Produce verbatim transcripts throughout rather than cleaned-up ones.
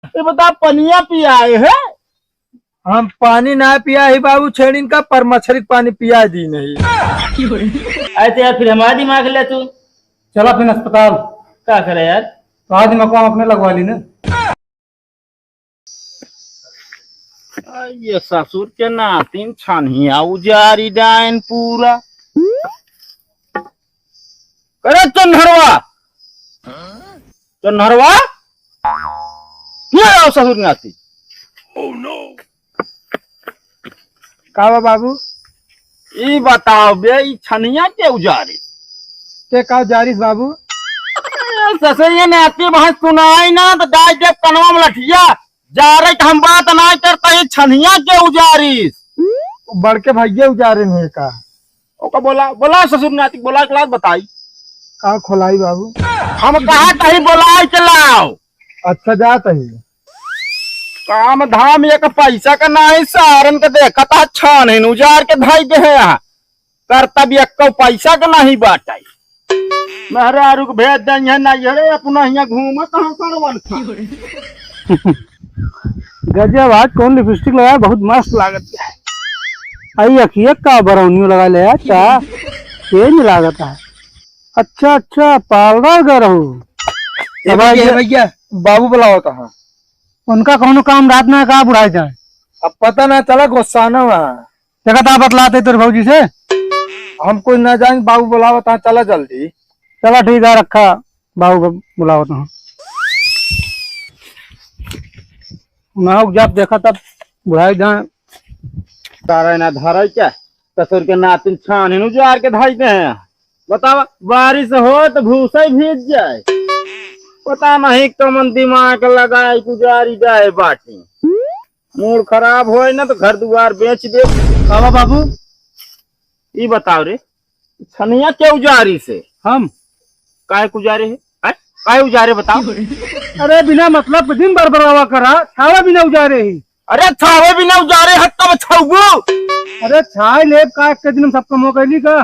ये बता, पनिया पियाए है? हम पानी ना पिया ही बाबू, छेड़िन का पर मछरी के पानी पिया दी नहीं। अरे तो यार, फिर हमारा दिमाग ले तू। चला फिर अस्पताल। का करे यार? तो आज दिमाग हम अपने लगवा ली ना। आ, ये ससुर के नातिन छनिया उजारी डाइन पूरा। करे चन्हरवा, चन्हरवा, ये आओ ससुर के नाती। का बा बाबू? ई बताओ बे, ई छनिया के उजारी? के का उजारिस बाबू? ए, ससुर के नाती, वहाँ सुनाई ना तो डाल दे कनवा में लठिया। जा रही हम बात ना करता, ये छनिया के उजारिस। वो बड़के भैया उजारे नहीं का? ओका बोला, बोला ससुर नाती, बोला के लाओ बताई। का खोलाई बाबू? हम कहा कहीं बोला के लाओ। अच्छा, जात ही। काम धाम एक पैसा का नाही, सारन के देखत हा छानहिन उजार के धई दे है यहाँ। करतब एक्को पैसा के नाही बाटे। मेहरारू के भेज दे यहाँ, नहीं है रे, अपना यहाँ घूमा कहाँ करवन खा। गजब, आज कौन लिपस्टिक लगाया, बहुत मस्त लागत है। आई अखिया का बरौनियो लगा ले यार, का तेज लागत है। अच्छा, अच्छा, पार्लर गए रहू। ए अब भैया, आज ए भैया, बाबू बुलावत है। उनका कौनो काम रात ना का बुढ़ाए जाए। अब पता ना चला, गुस्सा ना हुआ। देखा था बतलाते तोरे भौजी से। हम कुछ ना जाएंगे, बाबू बुलावत है, चला जल्दी। चला ठीक है, रखा, बाबू बुलावत है। ना हो जब देखा तब बुढ़ाए जाए। तारा ना धराई क्या? ससुर के नातिन छानहिन उजार के धई दे हैं। बतावा, बारिश हो तो भूसा ही भीज जाए। पता नहीं कमन दिमाग लगाए, गुजारी जाए बाटी। मूड खराब होए ना तो घर दुआर बेच दे। बाबा बाबू, ई बताओ रे, छनिया के उजारी से? हम? काहे के उजारे है? हैं? काहे उजारे बताओ? अरे बिना मतलब के दिन बरबरावा करा, छावे बिना उजारे ही। अरे छावे बिना उजारे है तब छौबू। अरे छाए लेब का, एक दिन हम सब कम हो गइली का?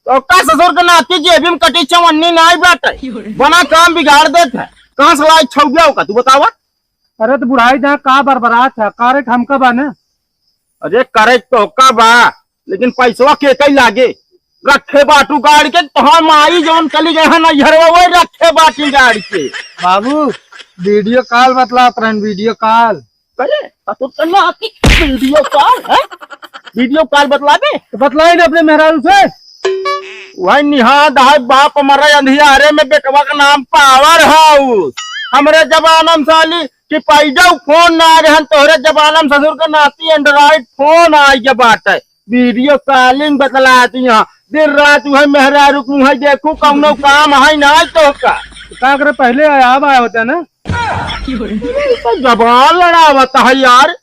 तो का ससुर के नाती जेबी में कटी चवन्नी नाई बाटे। बना काम बिगाड़ देत है। कहाँ से लाई छौबू का तू बतावा? अरे तो बुढ़ाई जहाँ का बरबरात है, करे के हमका बा ना। अरे करे तो का बा, लेकिन पैसवा के कई लागे? रखे बाटू गाड़ के, तोहार माई जवन चली गए है नैहरवा, वही रखे बाटी गाड़ के। बाबू, वीडियो कॉल बतलात रहन, वीडियो कॉल। अरे, ससुर के नाती वीडियो कॉल है? वीडियो कॉल बतलाबे? तो बतलाई ना अपने मेहरारू से। वही निहाद है, बाप मरे अंधियारे में, बेटवा का नाम पावर हाउस। हमरे जमाना में साली कि पैजौ फोन ना रहन, तोहरे जमाना में ससुर के नाती एंड्रॉइड फोन आई के बाटे। वीडियो कॉलिंग बतलाती यहाँ, दिन रात वही मेहरारू के मुँह देखू, कौनो काम है ना तोहका। तो का करे, पहले आया, अब आया होता ना। तो जबान लड़ावत है यार।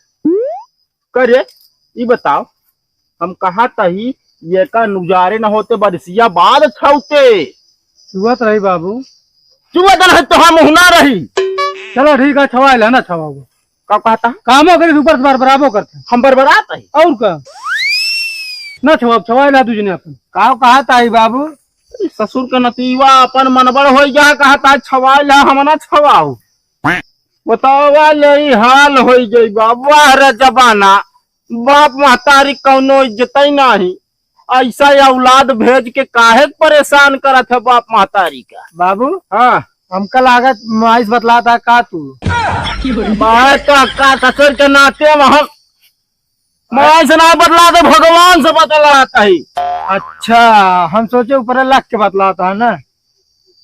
करे, ई बताओ, हम कहा तही ये का नुजारे न होते, बरसिया बाद छौते। चुअत रही बाबू। चुअत रही तो हम मुँह ना रही। चलो ठीक है, छवाइल है ना, छवाओ। का कहता? कामो करे ऊपर से बरबराबो करते। हम बरबरात है। और का? ना छवाओ, छवाइल है दूजने अपन। का कहता है बाबू? ई ससुर के नतीवा अपन मनबड़ होई गया, कहता छवाइल है, हम ना छवाओ। बतावा ले, ई हाल होई गई बा। वाह रे जमाना, बाप महतारी कौनो इज्जत ही नाही। ऐसा औलाद भेज के काहे परेशान करत है बाप महतारी का? बाबू, हाँ। हमका लागत माइस बतलाता का तू? मैं तो का ससुर के नाते वहाँ माई से ना बतलाता, भगवान से बतलाता है। अच्छा, हम सोचे ऊपर लग के बतलाता है ना।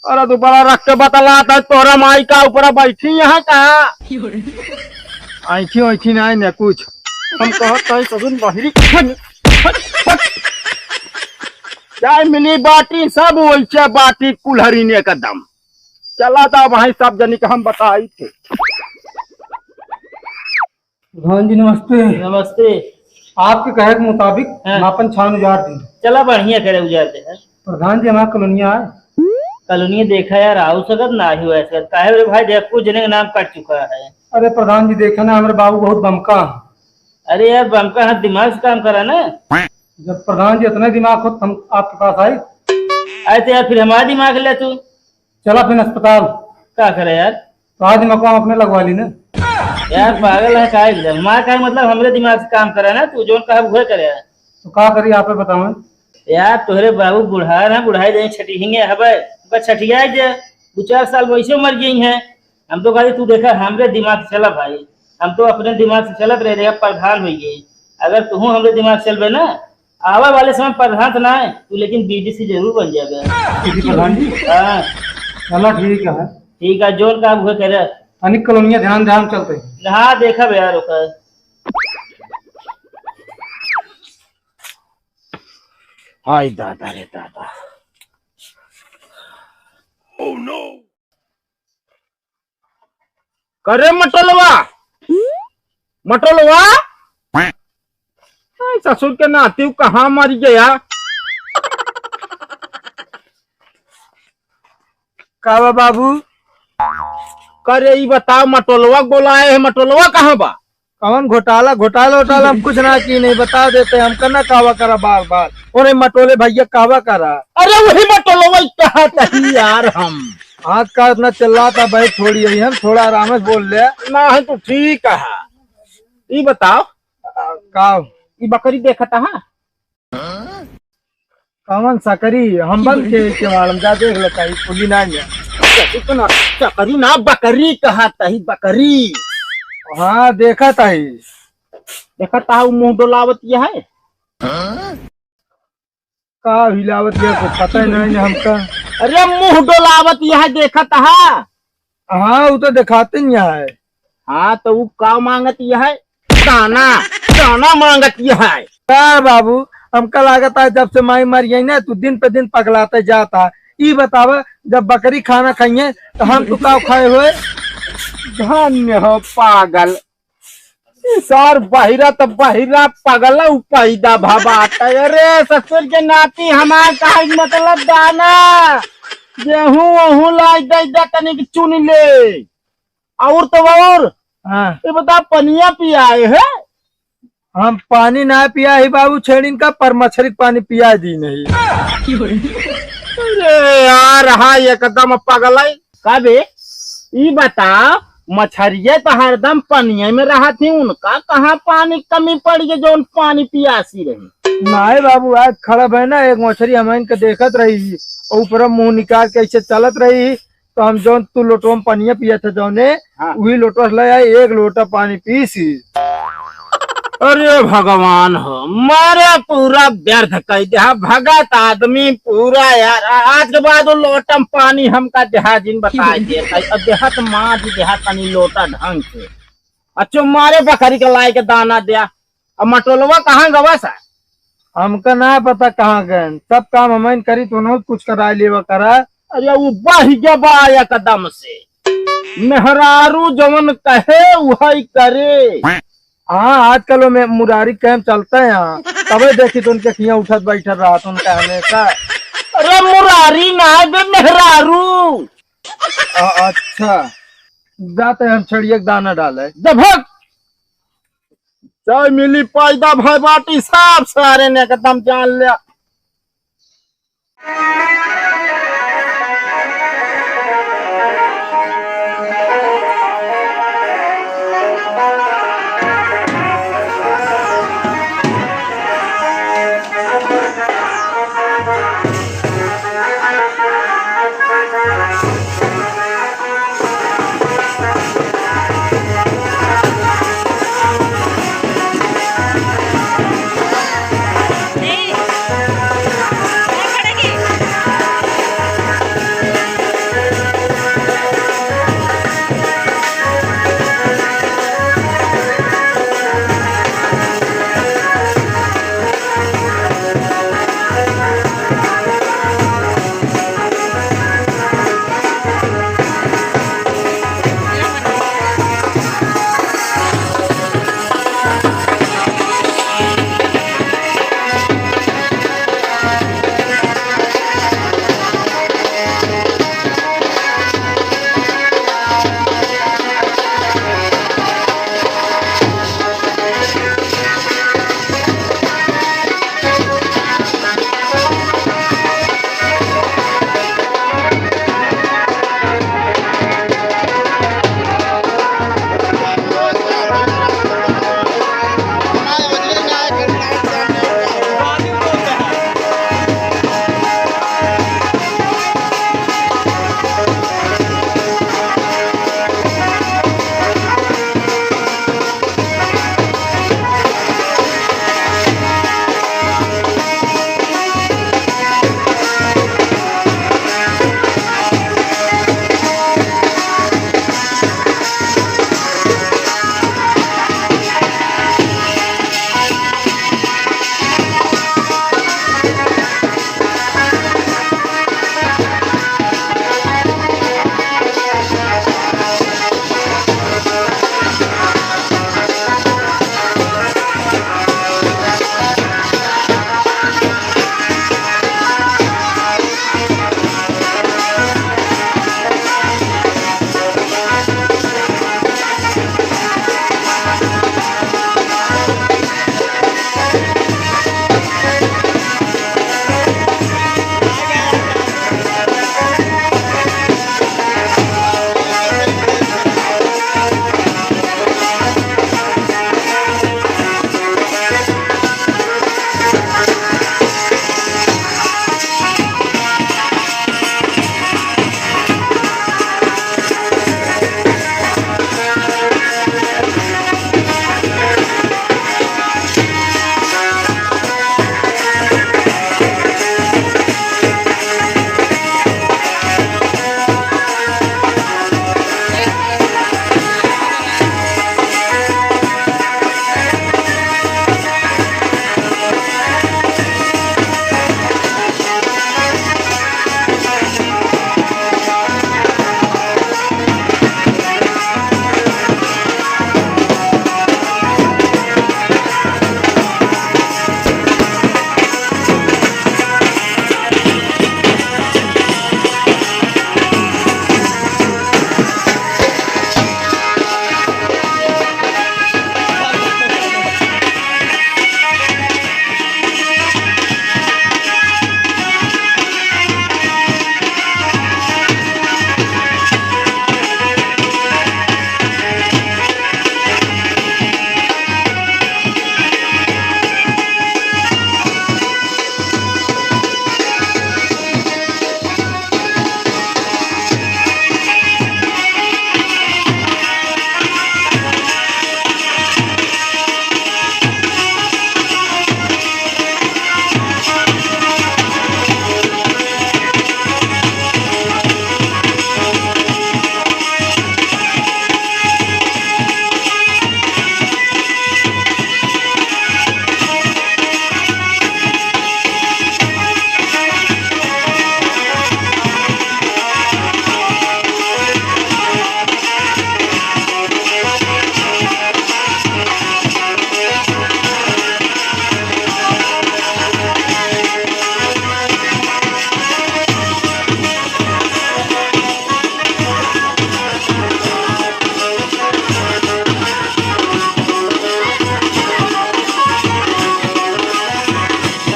अरे तू बड़ा रख के बतलाता है, तोरा माई का ऊपर बैठी यहाँ का? ऐठी ऐठी नहीं ना कुछ। हम कहत है ससुर बहिरी। चाय मिली बाटी, सब वैसे बाटी कुल्हरी ने एकदम। चला था वहीं सब जनी के हम बताई थे। प्रधान जी नमस्ते। नमस्ते। आपके कहे के मुताबिक हाँ। हम आपन छान उजाड़ दी। चला बढ़िया करे उजाड़ दे। प्रधान जी हमार कॉलोनिया आए। कॉलोनिया देखा यार, आऊ सकत ना ही हुआ सकत। काहे रे भाई, देख कुछ जने के नाम कट चुका है। अरे प्रधान जी देखे ना, हमारे बाबू बहुत बमका है। अरे यार बमका है, दिमाग से काम करा ना। जब प्रधान जी इतना दिमाग हो तो हम आपके पास आए। आए तो यार फिर हमारा दिमाग ले तू। चला फिर अस्पताल। का करे यार? तो आज दिमाग अपने लगवा ली ना। यार पागल है का एकदम? हमार का मतलब हमरे दिमाग से काम करे ना, तू जोन कहब उहे करे। तो का करी, आपे बतावे। यार तोहरे बाबू बुढ़ा ना, बुढ़ाई दे छठिहिंगे हबे, उनका छठियाई दे, दो चार साल वैसे मर गई हैं। हम तो कहते तू देखा हमरे दिमाग से चला भाई, हम तो अपने दिमाग से चलत रहे, देखा प्रधान हो गए। अगर तू हमरे दिमाग से चलबे ना, आवे वाले समय प्रधान तो ना है तू, लेकिन बीडीसी जरूर बन जाबे। बीडीसी प्रधान जी? हाँ। चला ठीक है। ठीक है, जोन का उहे करे। अनिक कॉलोनिया ध्यान ध्यान चलते हैं। हाँ देखा बे यार ओकर। हाय दादा रे दादा। करे मटोलवा, मटोलवा। हाय ससुर के नाती कहाँ मर गया? का बा बाबू? करे ई बताओ, मटोलवा बोलाए है, मटोलवा कहाँ बा? कौन घोटाला? घोटाला वोटाला हम कुछ ना की नहीं, बता देते, हमका ना कहवा करा बार बार। अरे मटोले भैया कहवा करा। अरे वही मटोलवा ही कहा तही यार हम। आज का इतना चिल्लाता भाई, थोड़ी यही हम थोड़ा आराम से बोल ले। ना है तो ठीक है। ई बताओ। का? ई बकरी देखता है? कौन सकरी? हम बंद के, के मालूम, जा देख लेता है, खुली ना है। सकरी तो ना, सकरी ना, बकरी कहा तही, बकरी। हाँ, देखा तही। देखा ता, वो मुंह डोलावत ये है। का हिलावत ये, कुछ पता ही नहीं हमका। अरे, मुंह डोलावत ये है, देखा ता। हाँ, वो तो दिखाते नहीं है। हाँ, तो वो का मांगत ये है? दाना, दाना मांगत ये है। का बाबू, हमका लागत है जब से माई मर गई ना, तू दिन पे दिन पगलाते जाता। ई बतावा, जब बकरी खाना खाइए तो हम तू का खाए हुए? धन्य हो पागल। ई सार बहिरा त बहिरा पगला उ पैदा भबाता। अरे ससुर के नाती हमार कहे के मतलब दाना, गेहूं वहूं लाई दे दे तनिक चुन ले। और तो और, हाँ। ये बता पनिया पियाए है? हम पानी ना पिया ही बाबू छेड़िन का, पर मछरी के पानी पिया दी नहीं। अरे यार, हाँ एकदम पगल है। का बे? ई बता, मछरिया तो हरदम पनिया में रहत ही, उनका कहाँ पानी कमी पड़ गई जौन पानी पियासी रही? नाय बाबू, आज खड़ा भय ना, एक मछरी हम इनके देखत रही, ऊपर मुंह निकाल के ऐसे चलत रही, तो हम जौन तू लोटवा में पनिया पियत है जौने, हाँ। वही लोटवा से ले आई, एक लोटा पानी पीसी। अरे भगवान हो, मारे पूरा व्यर्थ कई दिया, भगत आदमी पूरा यार। आ-, आज के बाद वो लोटा में पानी हमका देहा जिन बताए दे, अब देहा तो मार दी देहा तनी लोटा ढंग से। अच्छो मारे बकरी के लाए के दाना दिया। अब मटोलवा कहाँ गवा सा? हमका ना पता कहाँ गए, सब काम हमइन करी तो उन्हों कुछ करा लेवा करा। अरे वो बह गया बा एकदम से, मेहरारू जवन कहे वही करे। हाँ, आजकल वो में मुरारी कैंप चलता है यहाँ, तबे देखी तो उनके किया उठत बैठत रहत उनका हमेशा। अरे मुरारी ना बे, मेहरारू। अ-, अच्छा, जाते हम छड़िया के दाना डाले। जब हक चाय मिली पैदा भय बाटी, सब सारे ने एकदम जान लिया।